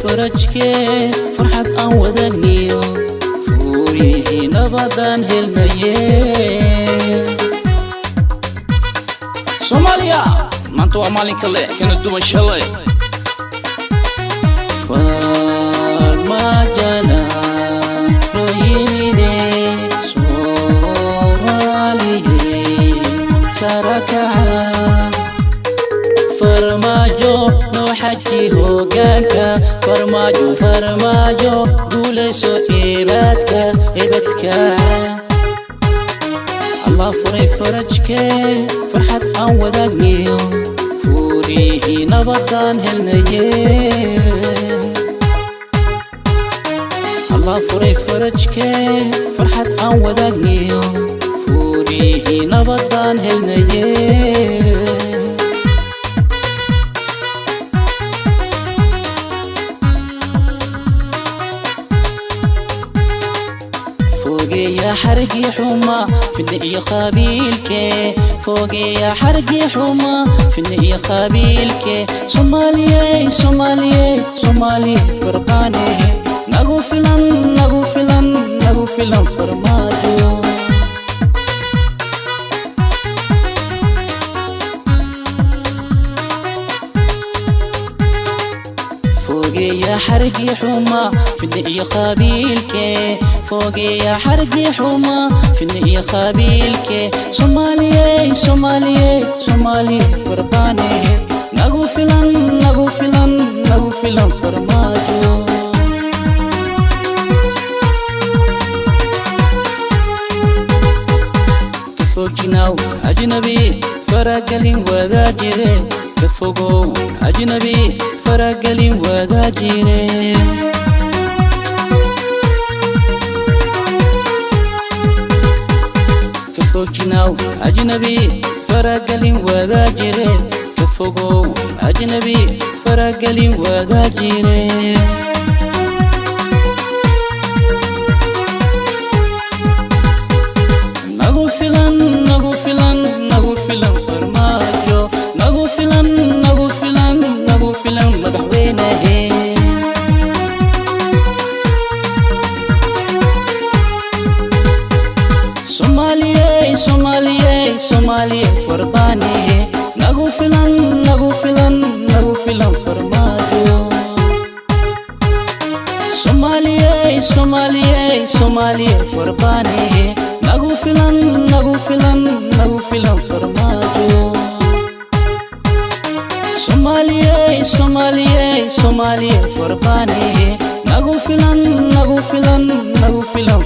Farajkee farxad aan wadaagniyo fuurihii nabadaan helnaye. Soomaaliya maanta waa maalin kale kana duwan shalay. Farmaajana noo yimide, Soomaaliye sarakaca. Farmaajo noo xaji hoggaanka. Farmaajo, Farmaajo, guulayso ebaadka, ebadka. Allah furay farajkee farxad aan wadaagniyo fuurihii nabadaan helnaye. Allah furay farajkee farxad aan wadaagniyo fuurihii nabadaan helnaye. Fogeeya xargii xuma, fidna iyo qabiilke. Fogeeya xargii xuma, fidna iyo qabiilke. Soomaaliyey, Soomaaliyey, Soomaaliya farqaane nagu filan, nagu filan, nagu filan Farmaajo. Fogeeya xargii xuma, fidna iyo qabiilke. Fogeeya xargii xuma, fidna iyo qabiilke. Soomaaliyey, Soomaaliyey, Soomaaliya farqaane nagu filan, nagu filan, nagu filan Farmaajo. Ka foojinaw ajnabi faragelin wadaajire. Ka fogow ajnabi faragelin wadaajire. Ka foojinaw ajnabi faragelin wadaajire. Ka fogow ajnabi faragelin wadaajire. Nagu filan, nagu filan, nagu filan Farmaajo. Nagu filan, nagu filan, nagu filan madaxweynahe. Soomaaliyey, Soomaaliyey, Soomaaliya farbaane nagu filan, nagu filan, nagu filan Farmaajo. Soomaaliyey, Soomaaliyey, Soomaaliya farbaane nagu filan, nagu filan, nagu filan Farmaajo. Soomaaliyey, Soomaaliyey, Soomaaliya farbaane nagu filan, nagu filan, nagu filan.